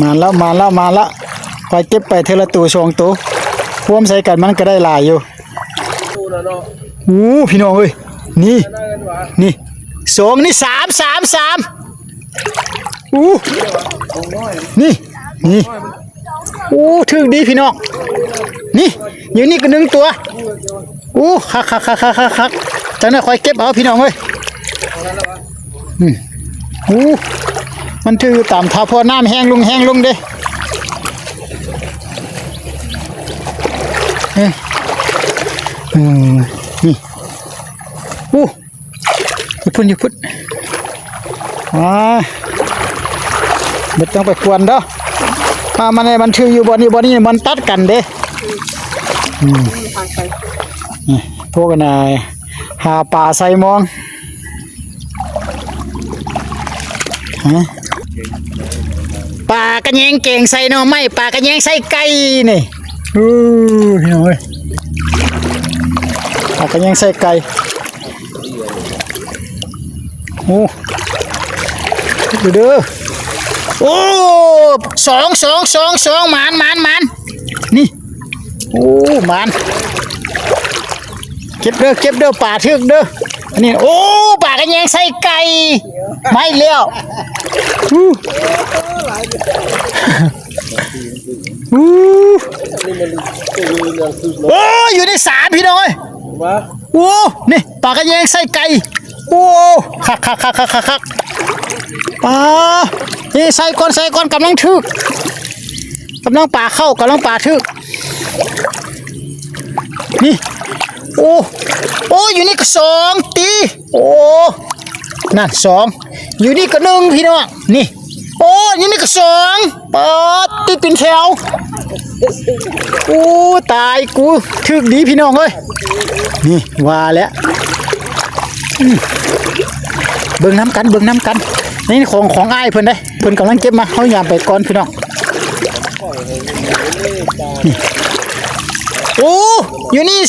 ມາແລ້ວ ມາແລ້ວ ມາແລ້ວ ຂ້ອຍເກັບໄປເທື່ອລະໂຕສອງໂຕ ລວມໃສ່ກັນມັນກໍໄດ້ຫຼາຍຢູ່. ໂອ້ ພີ່ນ້ອງເອີຍ ນີ້ ນີ້ ສອງ ນີ້ ສາມ ສາມ ສາມ ໂອ້ ນີ້ ນີ້ ໂອ້ ຖືກດີພີ່ນ້ອງ ນີ້ ຢູ່ນີ້ກໍໜຶ່ງຕົວ. ໂອ້ ຄັກໆໆໆໆ ຈັກໜ້ອຍຄ່ອຍເກັບເອົາພີ່ນ້ອງເອີຍ. ອືມ ໂອ້ ມັນຖືຢູ່ຕາມທ່າ ເພາະນ້ຳແຫ້ງລົງ ແຫ້ງລົງເດ້. ເອີ ເອີ ນີ້ ໂອ້ ຢູ່ພຸ້ນ ຢູ່ພຸ້ນ. ອ່າ ບໍ່ຕ້ອງໄປກວນເດີ້. ຖ້າມັນ ມັນຖືຢູ່ບ່ອນນີ້ ບ່ອນນີ້ມັນຕັດກັນເດ້. ອືມ ນີ້ ພວກອັນນ່າ ຫາປາໃສ່ມອງ. ຮະ ປາກະແຍງແກງໃສ່ໜໍ່ໄມ້ ປາກະແຍງໃສ່ໄກ່ນີ້. ໂອ້ ພີ່ນ້ອງເອີຍ ປາກະແຍງໃສ່ໄກ່. ໂອ້ ເດີ ໂອ້ ສອງ ສອງ ສອງ ສອງ ໝານ ໝານ ໝານ ນີ້. ໂອ້ ໝານ ເກັບເດີ ເກັບເດີ ປາຖືກເດີ. ອັນນີ້ ໂອ້ ປາກະແຍງໃສ່ໄກ່ ມາອີກແລ້ວ. ໂອ້ ຢູ່ໃນສາມ ພີ່ນ້ອງເອີຍ. ໂອ້ ນີ້ ປາກະແຍງໃສ່ໄກ່. ໂອ້ ຄັກໆໆໆໆ ປາ ເອີ ໃສ່ກ່ອນ ໃສ່ກ່ອນ ກຳລັງຖືກ ກຳລັງປາເຂົ້າ ກຳລັງປາຖືກ. ນີ້ ໂອ້ ໂອ້ ຢູ່ນີ້ກໍສອງຕິ. ໂອ້ ນັ້ນສອງ ຢູ່ນີ້ກໍໜຶ່ງ ພີ່ນ້ອງ ນີ້. ໂອ້ ຢູ່ນີ້ກໍສອງ ປາດ ຕິດເປັນແຖວ. ໂອ້ ຕາຍກູ ຖືກດີພີ່ນ້ອງເອີຍ. ນີ້ວ່າແລ້ວ ອືມ ເບິ່ງນຳກັນ ເບິ່ງນຳກັນ. ນີ້ຂອງ ຂອງອ້າຍເພິ່ນເດ້ ເພິ່ນກຳລັງເກັບມາ ເຮົາຍາມໄປກ່ອນພີ່ນ້ອງ. ນີ້ ໂອ້ ຢູ່ນີ້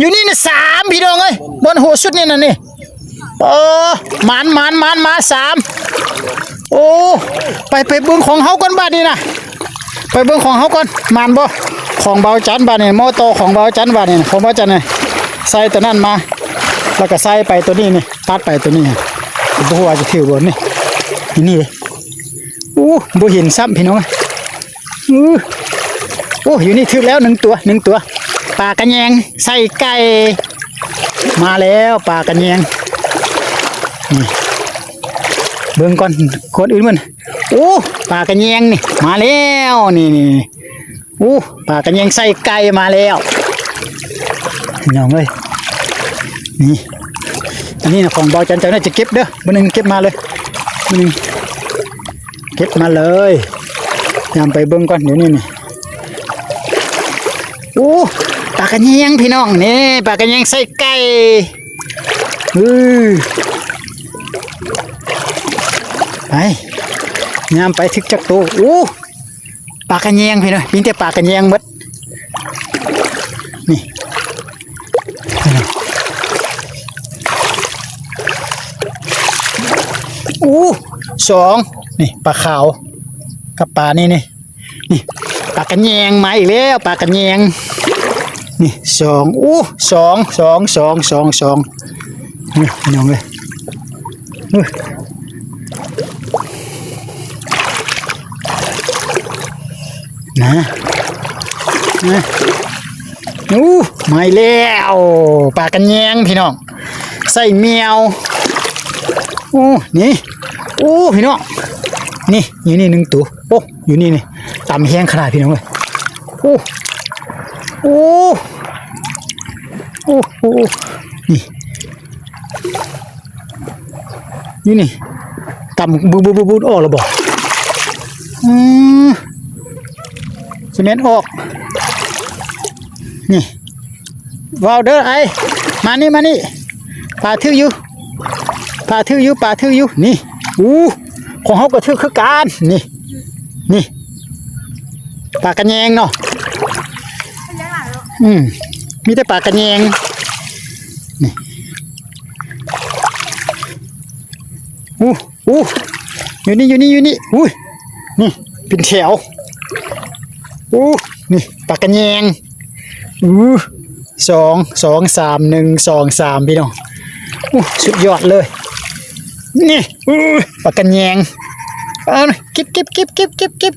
ຢູ່ນີ້ນະ ສາມ ພີ່ນ້ອງເອີຍ ບ່ອນຫົວສຸດນີ້ນະ ນີ້. ເອີ ໝານ ໝານ ໝານ ມາສາມ. ໂອ້ ໄປ ໄປເບິ່ງຂອງເຮົາກ່ອນບາດນີ້ນະ ໄປເບິ່ງຂອງເຮົາກ່ອນ ໝານບໍ່? ຂອງເບົາຈັນບາດນີ້ ມໍຕໍ່ຂອງເບົາຈັນບາດນີ້ ຂອງເບົາຈັນນີ້ ໃສ່ຕົວນັ້ນມາ ແລ້ວກໍໃສ່ໄປຕົວນີ້ນີ້ ຕັດໄປຕົວນີ້ ບໍ່ຮູ້ວ່າຈະຖືກບໍ່ນີ້ ນີ້ເດ້. ໂອ້ ບໍ່ເຫັນຊ້ຳພີ່ນ້ອງ. ອື ໂອ້ ຢູ່ນີ້ຖືກແລ້ວໜຶ່ງຕົວ ໜຶ່ງຕົວ ປາກະແຍງໃສ່ໄກ່. ມາແລ້ວປາກະແຍງ ນີ້ ເບິ່ງກ່ອນ ກ່ອນອື່ນມັນ ໂອ້ ປາກະແຍງນີ້ ມາແລ້ວ ນີ້ ນີ້ ນີ້ ໂອ້ ປາກະແຍງໃສ່ໄກ່ມາແລ້ວ ພີ່ນ້ອງເອີຍ. ນີ້ ອັນນີ້ນະ ຂອງເບົາຈັນ ເຈົ້າໜ້າຈະເກັບເດີ ມື້ໜຶ່ງເກັບມາເລີຍ ມື້ໜຶ່ງ ເກັບມາເລີຍ ຍາມໄປເບິ່ງກ່ອນ ດຽວນີ້ນີ້. ໂອ້ ປາກະແຍງພີ່ນ້ອງ ນີ້ ປາກະແຍງໃສ່ໄກ່. ອື ໄປ ຍາມໄປຖືກຈັກໂຕ. ໂອ້ ປາກະແຍງພີ່ນ້ອງ ມີແຕ່ປາກະແຍງໝົດ ນີ້. ໂອ້ ສອງ ນີ້ ປາຂາວກັບປານີ້ນີ້ ນີ້ ປາກະແຍງມາອີກແລ້ວ ປາກະແຍງ ນີ້ ສອງ ໂອ້ ສອງ ສອງ ສອງ ສອງ ສອງ ນີ້ ພີ່ນ້ອງເອີຍ. ນະ ນະ ໂອ້ ມາອີກແລ້ວ ປາກະແຍງພີ່ນ້ອງ ໃສ່ແມວ. ໂອ້ ນີ້ ໂອ້ ພີ່ນ້ອງ ນີ້ ຢູ່ນີ້ໜຶ່ງໂຕ. ໂອ້ ຢູ່ນີ້ນີ້ ຕຳແຮງຂະໜາດພີ່ນ້ອງເອີຍ. ໂອ້ ໂອ້ ໂອ້ ນີ້ ນີ້ນີ້ ຕຳ ບຶດໆໆ ອອກແລ້ວບໍ່? ອືມ ຊິແມ່ນອອກ ນີ້ ວ້າວເດີອ້າຍ ມານີ້ ມານີ້ ປາຖືກຢູ່ ປາຖືກຢູ່ ປາຖືກຢູ່ ນີ້. ອູ້ ຂອງເຮົາກໍຖືກຄືກັນ ນີ້ ນີ້ ປາກະແຍງເນາະ. ອືມ ມີແຕ່ປາກະແຍງ ນີ້. ອູ້ ອູ້ ຢູ່ນີ້ ຢູ່ນີ້ ຢູ່ນີ້ ອຸ້ຍ ນີ້ ເປັນແຖວ. ອູ້ ນີ້ ປາກະແຍງ. ອູ້ ສອງ ສອງ ສາມ ໜຶ່ງ ສອງ ສາມ ພີ່ນ້ອງ. ອູ້ ສຸດຍອດເລີຍ ນີ້. ອູ້ ປາກະແຍງ. ເອົາ ເກັບ ເກັບ ເກັບ ເກັບ ເກັບ ເກັບ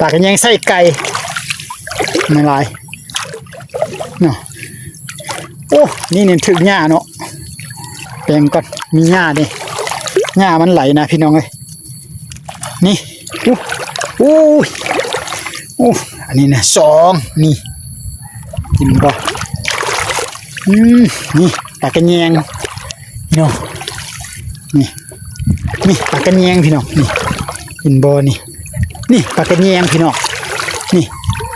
ປາກະແຍງໃສ່ໄກ່ ແມ່ນຫຼາຍ. ເນາະ. ໂອ້ ນີ້ນີ້ຖືກຫຍ້າເນາະ ແປງກ່ອນ ມີຫຍ້າເດ້ ຫຍ້າມັນໄຫຼນະພີ່ນ້ອງເອີຍ. ນີ້ ໂອ້ ໂອ້ຍ ໂອ້ ອັນນີ້ນະ ສອງ ນີ້ ເຫັນບໍ່? ອືມ ນີ້ປາກະແຍງເນາະ ນີ້ ນີ້ປາກະແຍງພີ່ນ້ອງ ນີ້ ເຫັນບໍ່? ນີ້ ນີ້ປາກະແຍງພີ່ນ້ອງ ນີ້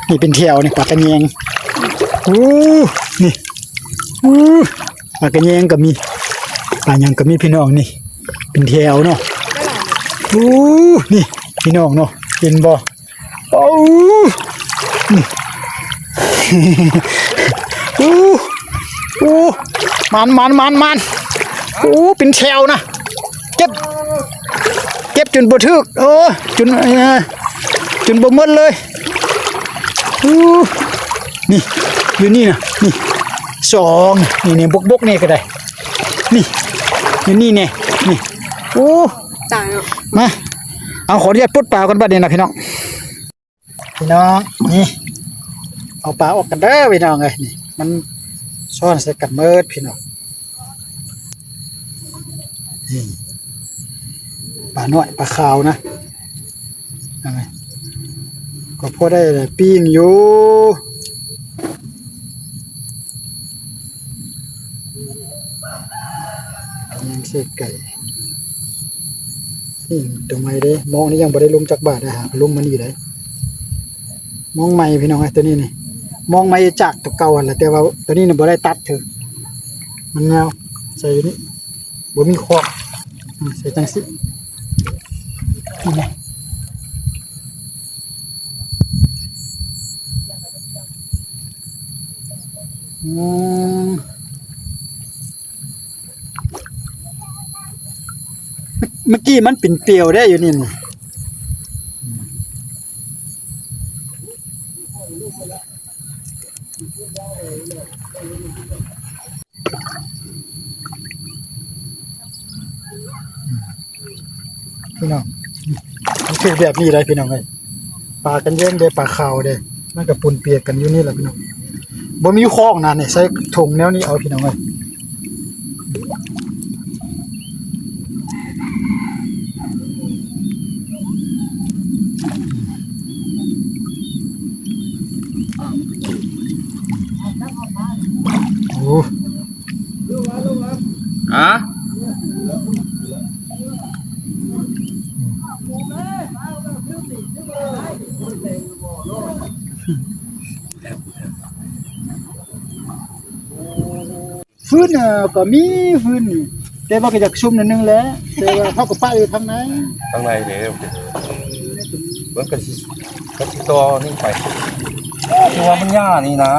ນີ້ເປັນແຖວ ນີ້ປາກະແຍງ. ໂອ້ ນີ້ ໂອ້ ປາກະແຍງກໍມີ ປາຫຍັງກໍມີພີ່ນ້ອງ ນີ້ເປັນແຖວເນາະ. ໂອ້ ນີ້ພີ່ນ້ອງເນາະ ເຫັນບໍ່? ໂອ້ ໂອ້ ໂອ້ ມັນ ມັນ ມັນ ມັນ ໂອ້ ເປັນແຖວນະ ເກັບ ເກັບຈົນບໍ່ຖືກ ໂອ້ ຈົນ ເອີ ຈົນບໍ່ໝົດເລີຍ. ໂອ້ ນີ້ ຢູ່ນີ້ນະ ນີ້ ສອງ ນີ້ ນີ້ ບົກໆ ນີ້ກໍໄດ້ ນີ້ ຢູ່ນີ້ແນ່ ນີ້ ໂອ້ ຕາຍເນາະ ມາ ເອົາ ຂໍອະນຸຍາດປົດປາກ່ອນບັດນີ້ນະພີ່ນ້ອງ. ພີ່ນ້ອງ ນີ້ ເອົາປາອອກກັນເດີພີ່ນ້ອງເອີຍ ນີ້ ມັນຊ້ອນໃສ່ກັນເໝິດພີ່ນ້ອງ. ນີ້ ປານ້ອຍ ປາຂາວນະ ເອົາໄງ ກໍພໍໄດ້ປີ້ງຢູ່ ຍັງເສດໄກ່. ນີ້ຕົວໃໝ່ເດ້ ມອງນີ້ຍັງບໍ່ໄດ້ລົງຈັກບາດ ຫາກະລົງມານີ້ໄດ້ ມອງໃໝ່ພີ່ນ້ອງເອີຍ. ຕົວນີ້ນີ້ ມອງໃໝ່ຈາກຕົວເກົ່າຫັ້ນແຫຼະ ແຕ່ວ່າຕົວນີ້ນີ້ບໍ່ໄດ້ຕັດເທື່ອ ມັນຍາວ ໃສ່ຢູ່ນີ້ ບໍ່ມີຄອກ ອືມ ໃສ່ຈັ່ງຊີ້ ນີ້ນະ ອືມ. ເມື່ອ ເມື່ອກີ້ມັນເປັນປ່ຽວເດ້ຢູ່ນີ້ນີ້ ພີ່ນ້ອງ ມັນຄືແບບນີ້ໄດ໋ພີ່ນ້ອງເອີຍ. ປາກະແຍງເດ້ ປາຂາວເດ້ ມັນກະປົນປຽກກັນຢູ່ນີ້ລະພີ່ນ້ອງ ບໍ່ມີຄອກນະນີ້ ໃສ່ຖົງແນວນີ້ເອົາພີ່ນ້ອງເອີຍ. ໂອ້ ຮະ ຟືນ ເອີ ກໍມີຟືນນີ້ ແຕ່ວ່າກໍຢາກຊຸມໜ້ອຍໜຶ່ງແຫຼະ ແຕ່ວ່າເຮົາກໍປະໄວ້ທາງໃນ ທາງໃນເດ້ ມັນກໍຊິ ກໍຊິຕໍ່ນີ້ໄປ ຄືວ່າມັນຫຍ້ານີ້ນະ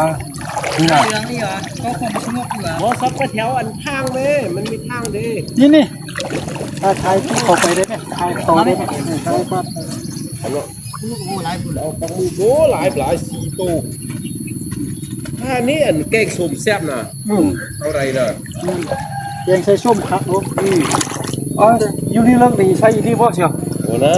ນີ້ນະ ເຫຼືອງນີ້ຫວາ ກໍຄົງສະຫງົບຢູ່ຫວາ ບໍ່ ສັບໄປແຖວອັນທາງເດ້ ມັນມີທາງເດ້ ນີ້ນີ້ ຖ້າຖ່າຍເຂົ້າໄປໄດ້ໄໝ ຖ່າຍເຂົ້າໄດ້ໄໝ ຖ່າຍກ່ອນ ໂອ້ ຫຼາຍພຸ້ນ ເອົາປາໝຶກ ໂອ້ ຫຼາຍ ຫຼາຍ ສີ່ໂຕ ອັນນີ້ ອັນແກງສົ້ມແຊບນະ ອືມ ເອົາໄດ້ນະ ອືມ ແກງໃສ່ສົ້ມຄັກເນາະ ອືມ ເອົາ ຢູ່ນີ້ເລິກນີ້ໃສ່ອີ່ນີ້ບໍ່ ເຊຍ ໂອ້ນະ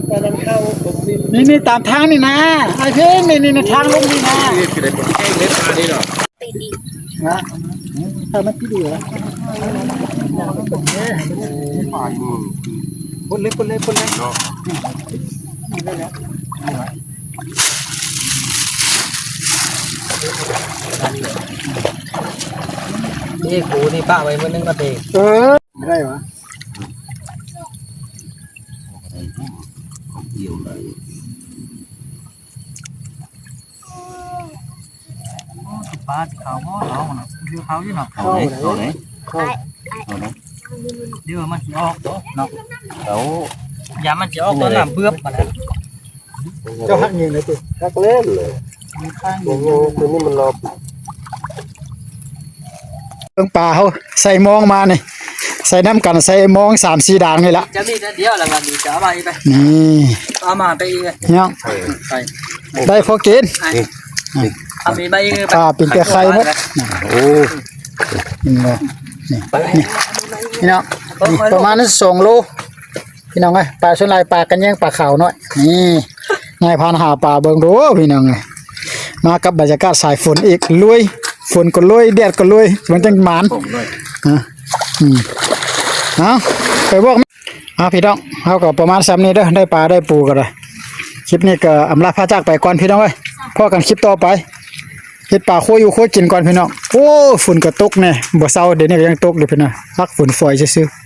ໄປນຳທາງຕົກນີ້ ນີ້ ນີ້ຕາມທາງນີ້ນະ ອ້າຍເພັງ ນີ້ ນີ້ ນີ້ທາງລົງນີ້ນະ ນີ້ຄືໄດ້ແກງເຮັດປານີ້ເນາະ ນະ ຖ້າມັນຕິດຢູ່ ຄົນເລັກ ຄົນເລັກ ຄົນເລັກເນາະ ນີ້ກູນີ້ປະໄວ້ມື້ໜຶ່ງກໍເຕ ເອີ ບໍ່ໄດ້ຫວາ ໂອ້ ປາຊິຂາວບໍ່ ເອົານະ ຄືຂາວຢູ່ເນາະ ເອົາໄດ໋ ເອົາໄດ໋ ເອົາໄດ໋ ດຽວມັນຊິອອກເນາະ ເອົາ ຢ້ານມັນຊິອອກຕອນນ້ຳເບືອບຫັ້ນແຫຼະ ເຈົ້າຫັກຍິງໄດ້ຕິ ຫັກແລ້ວເລີຍ ໂອ້ໂຫ ຕົວນີ້ມັນລອບ ເບິ່ງປາເຮົາໃສ່ມອງມານີ້ ໃສ່ນຳກັນ ໃສ່ມອງສາມສີ່ດ່າງນີ້ລະ ຈະມີແຕ່ດຽວລະບາດນີ້ ຈະເອົາມາອີກໄປ ນີ້ ເອົາມາໄປອີກ ເນາະ ໄປ ໄດ້ພໍກິນ ເອົາມີໃບ ປາເປັນແຕ່ໄຂ່ໝົດ ໂອ້ ເຫັນບໍ່ ນີ້ ນີ້ເນາະ ປະມານສອງໂລ ພີ່ນ້ອງເອີຍ ປາສ່ວນຫຼາຍປາກະແຍງ ປາຂາວນ້ອຍ ນີ້ ນາຍພານຫາປາເບິ່ງດູ ພີ່ນ້ອງເອີຍ ມາກັບບັນຍາກາດສາຍຝົນອີກ ລຸຍ ຝົນກໍລຸຍ ແດດກໍລຸຍ ມັນຈັ່ງໝານ ໂອ້ຍ ອ່າ ອືມ ເອົາ ໄປບອກ ອ່າ ພີ່ນ້ອງ ເຮົາກໍປະມານຊ່ຳນີ້ເດີ ໄດ້ປາໄດ້ປູກໍໄດ້ ຄລິບນີ້ກໍອຳລາພາຈາກໄປກ່ອນພີ່ນ້ອງເອີຍ ພໍ້ກັນຄລິບຕໍ່ໄປ ເຮັດປາຄົວຢູ່ຄົວກິນກ່ອນພີ່ນ້ອງ ໂອ້ ຝົນກໍຕົກແນ່ ບໍ່ເຊົາ ດຽວນີ້ກໍຍັງຕົກຢູ່ພີ່ນ້ອງ ພັກຝົນຝອຍຊື່ໆ.